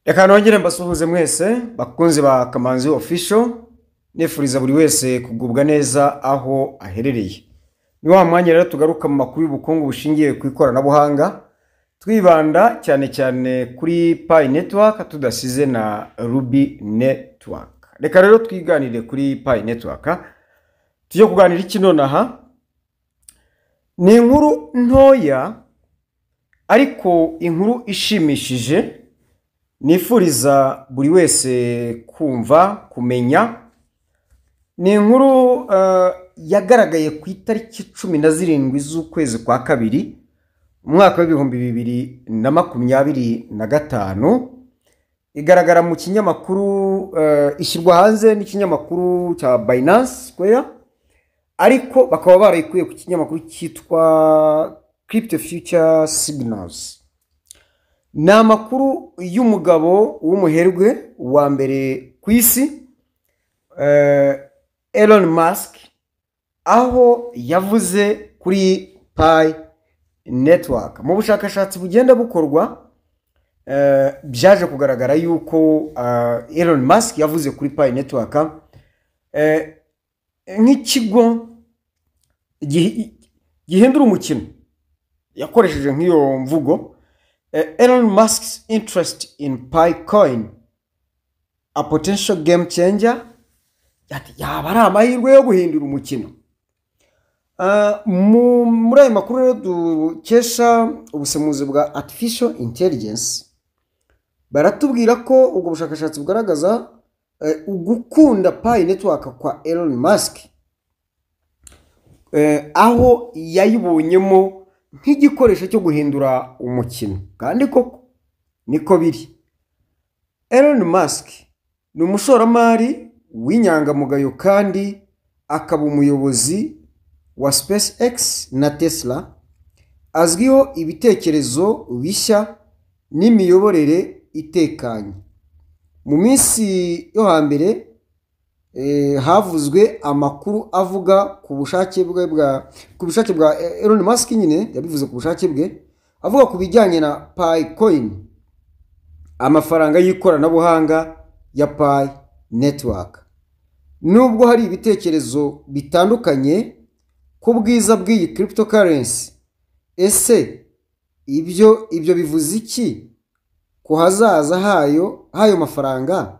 Reka nongere mbasuhuze mwese bakunzi ba Kamanzi Official, nifuriza buri wese kugubwa neza aho aherereye. Ni wa mwanya rero tugaruka mu makuru y'ubukungu bushingiye ku ikoranabuhanga, twibanda cyane cyane kuri Pi Network tudasize na Ruby Network. Reka rero twiganire kuri Pi Network. Tujye kuganira iki nonaha? Ni inkuru ntoya ariko inkuru ishimishije nifuriza buri wese kumva, kumenya. Ni inkuru yagaragaye ku itariki 17 z'ukwezi kwa kabiri umwaka wa 2025, igaragara mu kinyamakuru, ishyirwa hanze n'ikinyamakuru cya Binance Square, ariko bakaba barayikuye ku kinyamakuru cyitwa Crypto Future Signals. Ni amakuru y'umugabo w'umuherwe wa mbere ku isi, Elon Musk, aho yavuze kuri Pi Network. Mu bushakashatsi bugenda bukorwa, byaje kugaragara yuko Elon Musk yavuze kuri Pi Network nk'ikigo gihindura umukino. Yakoresheje nk'iyo mvugo: "Elon Musk's interest in Pi coin, a potential game changer." Ati, yaba ari amahirwe yo guhindura umukino. Muri ayo makuru rero dukesha ubusemuzi bwa artificial intelligence, baratubwira ko ubwo bushakashatsi bugaragaza ugukunda Pi Network kwa Elon Musk, aho yayibonyemo nk'igikoresho cyo guhindura umukino, kandi koko niko biri. Elon Musk ni umushoramari w'inyangamugayo kandi akaba umuyobozi wa SpaceX na Tesla. Azwiho ibitekerezo bishya n'imiyoborere itekanye. Mu minsi yo hambere havuzwe amakuru avuga ku bushake bwa Elon Musk nyine, yabivuze ku bushake bwe, avuga ku bijyanye na Pi coin, amafaranga y'ikoranabuhanga ya Pi Network. Nubwo hari ibitekerezo bitandukanye ku bwiza bw'iyi cryptocurrency, ese ibyo bivuze iki ku hazaza hayo, hayo mafaranga,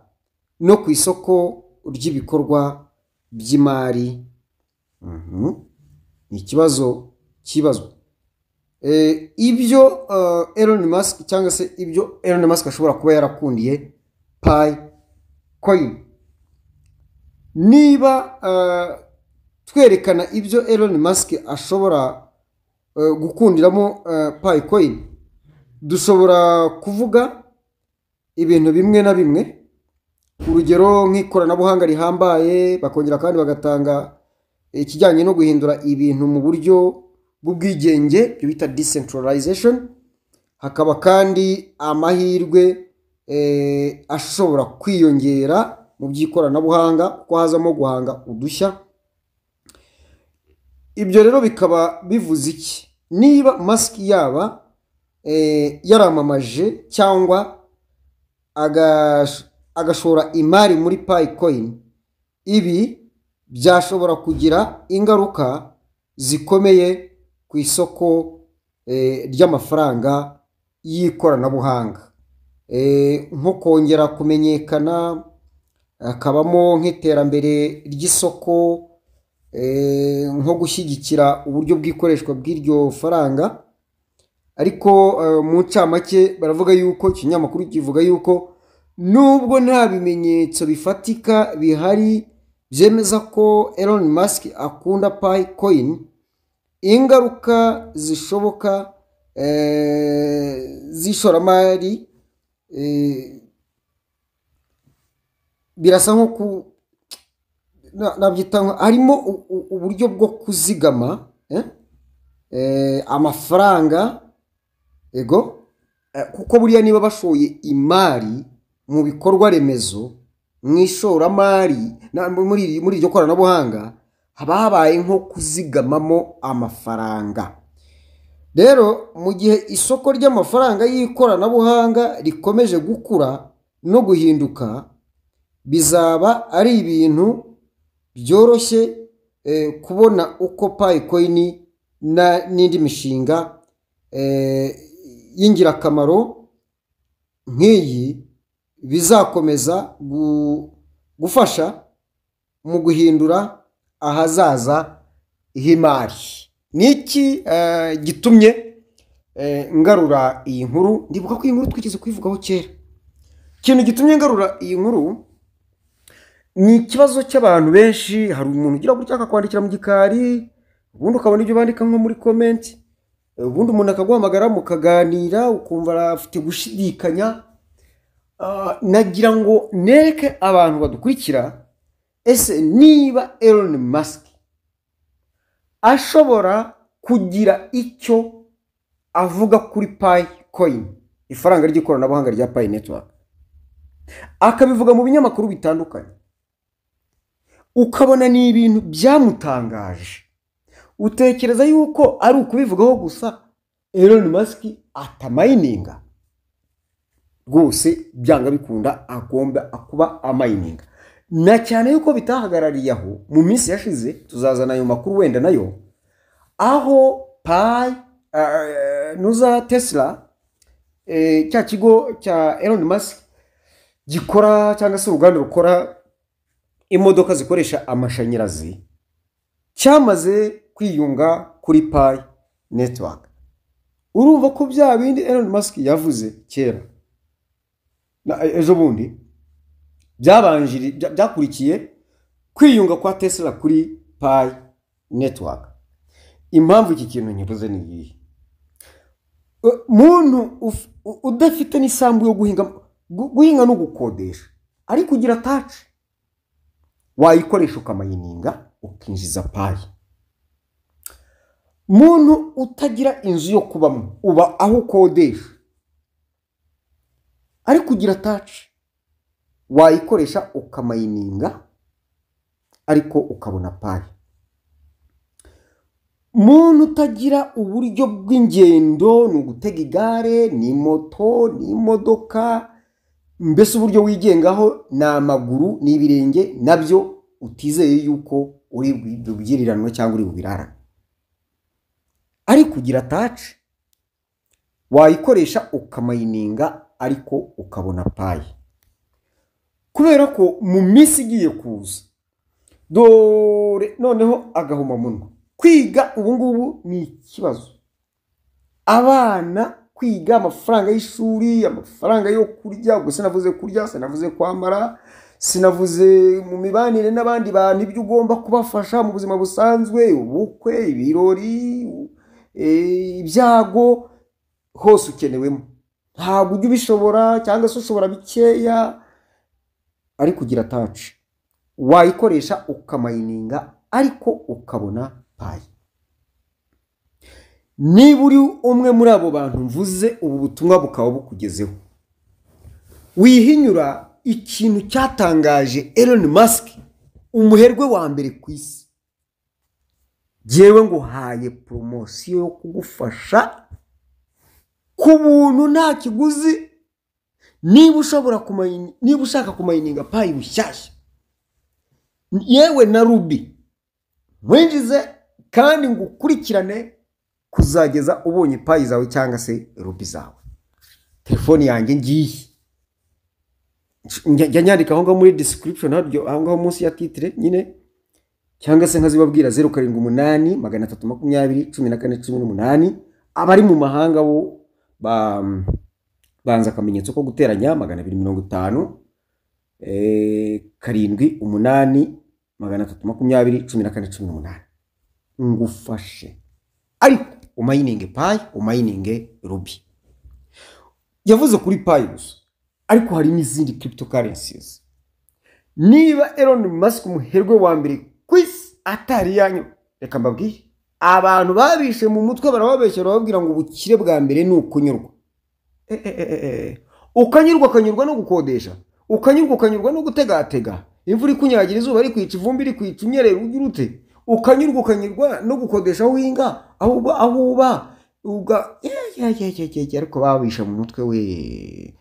no ku isoko ry'ibikorwa by'imari? Ni ikibazo kibazwa. Ibyo Elon Musk, cyangwa se ibyo Elon Musk ashobora kuba yarakundiye Pi coin, niba twerekana ibyo Elon Musk ashobora gukundiramo Pi coin, dushobora kuvuga ibintu bimwe na bimwe, urugero nk'ikoranabuhanga rihambaye, bakongera kandi bagatanga ikijyanye no guhindura ibintu mu buryo bw'ubwigenge, ibyo bita decentralization. Hakaba kandi amahirwe ashobora kwiyongera mu by'ikoranabuhanga kuko hazamo guhanga udushya. Ibyo rero bikaba bivuze iki? Niba Musk yaba yaramamaje cyangwa agashora imari muri Pi coin, ibi byashobora kugira ingaruka zikomeye ku isoko ry'amafaranga y'ikoranabuhanga, nko kongera kumenyekana, hakabamo nk'iterambere ry'isoko, nko gushyigikira uburyo bw'ikoreshwa bw'iryo faranga. Ariko mu ncamake baravuga yuko, ikinyamakuru kivuga yuko nubwo nta bimenyetso bifatika bihari byemeza ko Elon Musk akunda Pi coin, ingaruka zishoboka z'ishoramari birasa nko ku nabyita harimo uburyo bwo kuzigama amafaranga ego, kuko buriya niba bashoye imari mu bikorwa remezo, mu ishoramari muri iryo koranabuhanga, haba habaye nko kuzigamamo amafaranga. Rero mu gihe isoko ry'amafaranga y'ikoranabuhanga rikomeje gukura. no guhinduka, bizaba ari ibintu byoroshye kubona uko Pi Coin n'indi mishinga y'ingirakamaro nk'iyi bizakomeza gufasha mu guhindura ahazaza h'imari. Ni iki gitumye ngarura iyi nkuru? Ndibuka ko iyi nkuru twigeze kuyivugaho kera. Ikintu gitumye ngarura iyi nkuru ni ikibazo cy'abantu benshi. Hari umuntu ugira gutya akakwandikira mu gikari, ubundi ukabona ibyo bandika nko muri comment, ubundi umuntu akaguhamagara mukaganira, ukumva afite gushidikanya. Nagira ngo nereke abantu badukurikira, ese niba Elon Musk ashobora kugira icyo avuga kuri Pi Coin, ifaranga ry'ikoranabuhanga rya Pi Network, akabivuga mu binyamakuru bitandukanye, ukabona ni ibintu byamutangaje, utekereza yuko ari ukubivugaho gusa Elon Musk atamayininga? Rwose byanga bikunda agomba kuba amayininga, na cyane yuko bitahagarariye aho. Mu minsi yashize, tuzazana ayo makuru wenda nayo, aho Pi nuza Tesla, cya kigo cya Elon Musk gikora, cyangwa se uruganda rukora imodoka zikoresha amashanyarazi, cyamaze kwiyunga kuri Pi Network. Urumva ko bya bindi Elon Musk yavuze kera, ejo bundi byakurikiye kwiyunga kwa Tesla kuri Pi Network. Impamvu iki kintu nkivuze ni iyihe? Muntu udafite n'isambu yo guhinga, guhinga no gukodesha, ariko ugira touch, wayikoresha ukamayininga, ukinjiza Pi. Muntu utagira inzu yo kubamo, uba aho ukodesha, ariko ugira touch, wayikoresha ukamayininga, ariko ukabona Pi. Muntu utagira uburyo bw'ingendo, ni ugutega igare, ni moto, ni imodoka, mbese uburyo wigengaho ni amaguru, ni ibirenge, nabyo utizeye yuko uri bubyiriranywe cyangwa uri bubirarane, ariko ugira touch, wayikoresha ukamayininga, ariko ukabona Pi. Kubera ko mu minsi igiye kuza, dore noneho agahomamunwa, kwiga ubu ngubu ni ikibazo. Abana kwiga, amafaranga y'ishuri, amafaranga yo kurya, ubwo sinavuze kurya, sinavuze kwambara, sinavuze mu mibanire n'abandi bantu, ibyo ugomba kubafasha mu buzima busanzwe, ubukwe, ibirori, ibyago, hose ukenewemo. Ntabwo ujya ubishobora, cyangwa se ushobora bikeya, ariko ugira touch, wayikoresha ukamayininga, ariko ukabona Pi. Niba uri umwe muri abo bantu mvuze, ubu butumwa bukaba bukugezeho, wihinyura ikintu cyatangaje Elon Musk, umuherwe wa mbere ku isi. Jyewe nguhaye poromosiyo yo kugufasha ku buntu, nta kiguzi. Niba ushobora, niba ushaka kumayininga Pi bushyashya, yewe na Ruby, winjize kandi ngukurikirane kuzageza ubonye Pi zawe cyangwa se Ruby zawe. Telefoni yanjye ngiyi, njya nyandika aho ngaho muri description, aho ngaho munsi ya titre nyine, cyangwa se nkazibabwira: 0783201418. Abari mu mahanga bo banza akamenyetso ko guteranya 250 78 320 14 18. Ngufashe, ariko umayininge Pi, umayininge Ruby. Yavuze kuri Pi gusa, ariko hari n'izindi cryptocurrencies. Niba Elon Musk, umuherwe wa mbere ku isi, atari yanyu, reka mbabwire, abantu babishe mu mutwe, barababeshya, barababwira ngo ubukire bwa mbere ni ukunyurwa. Ukanyurwa, ukanyurwa no gukodesha, ukanyurwa, ukanyurwa no gutegatega, imvura ikunyagira, izuba rikwica, ivumbi rikwica, unyerera, ugira ute, ukanyurwa, ukanyurwa no gukodesha aho uhinga, aho uba, uga ye ye ye ye ye. Ariko babishe mu mutwe we.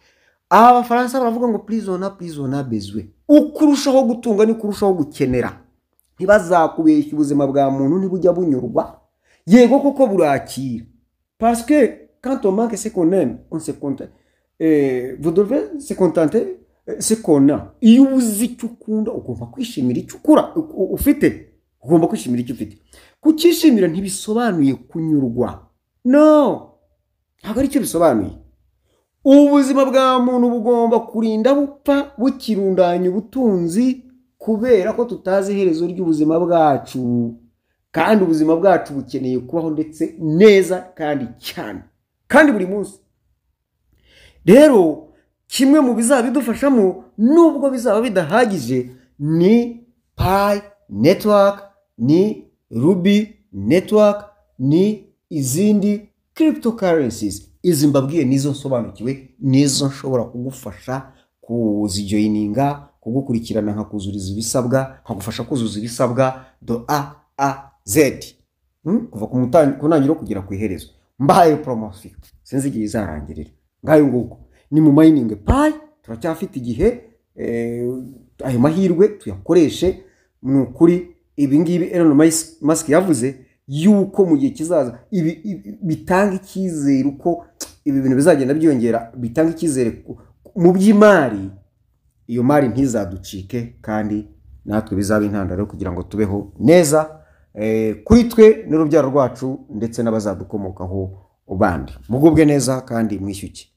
Aba Bafaransa baravuga ngo "Plus on a, plus on a besoin." Uko urushaho gutunga niko urushaho gukenera. Ntibazakubeshya, ubuzima bwa muntu ntibujya bunyurwa. Yego koko burakira, parce que quand on manque ce qu'on aime, on se contente, vous devez se contenter ce qu'on a. Iyo ubuze icyo ukunda, ugomba kwishimira icyo ukura ufite, ugomba kwishimira icyo ufite. Kucyishimira ntibisobanuye kunyurwa, no, ntabwo aricyo bisobanuye. Ubuzima bwa muntu bugomba kurinda bupfa bukirundanya ubutunzi, kubera ko tutazi iherezo ry'ubuzima bwacu, kandi ubuzima bwacu bukeneye kubaho ndetse neza kandi cyane kandi buri munsi. Rero kimwe mu bizaba bidufashamo, nubwo bizaba bidahagije, ni Pi Network, ni Ruby Network, ni izindi cryptocurrencies. Izi mbabwiye nizo nsobanukiwe, nizo nshobora kugufasha kuzijoininga, kugukurikirana, nkakuzuriza ibisabwa, nkagufasha kuzuza ibisabwa de A à Z, kuva ku ntangiriro kugera ku iherezo. Mbahaye poromosiyo, sinzi igihe izarangirira. Ngayo nguko, ni mu mining Pi, turacyafite igihe, ayo mahirwe tuyakoreshe. Ni ukuri ibi ngibi Elon Musk yavuze yuko mu gihe kizaza ibi bitanga icyizere, uko ibi bintu bizagenda byiyongera bitanga icyizere mu by'imari. Iyo mari ntizaducike, kandi natwe bizaba intandaro yo kugira ngo tubeho neza, kuri twe n'urubyaro rwacu ndetse n'abazadukomokaho bandi. Mugubwe neza kandi mwishyuke.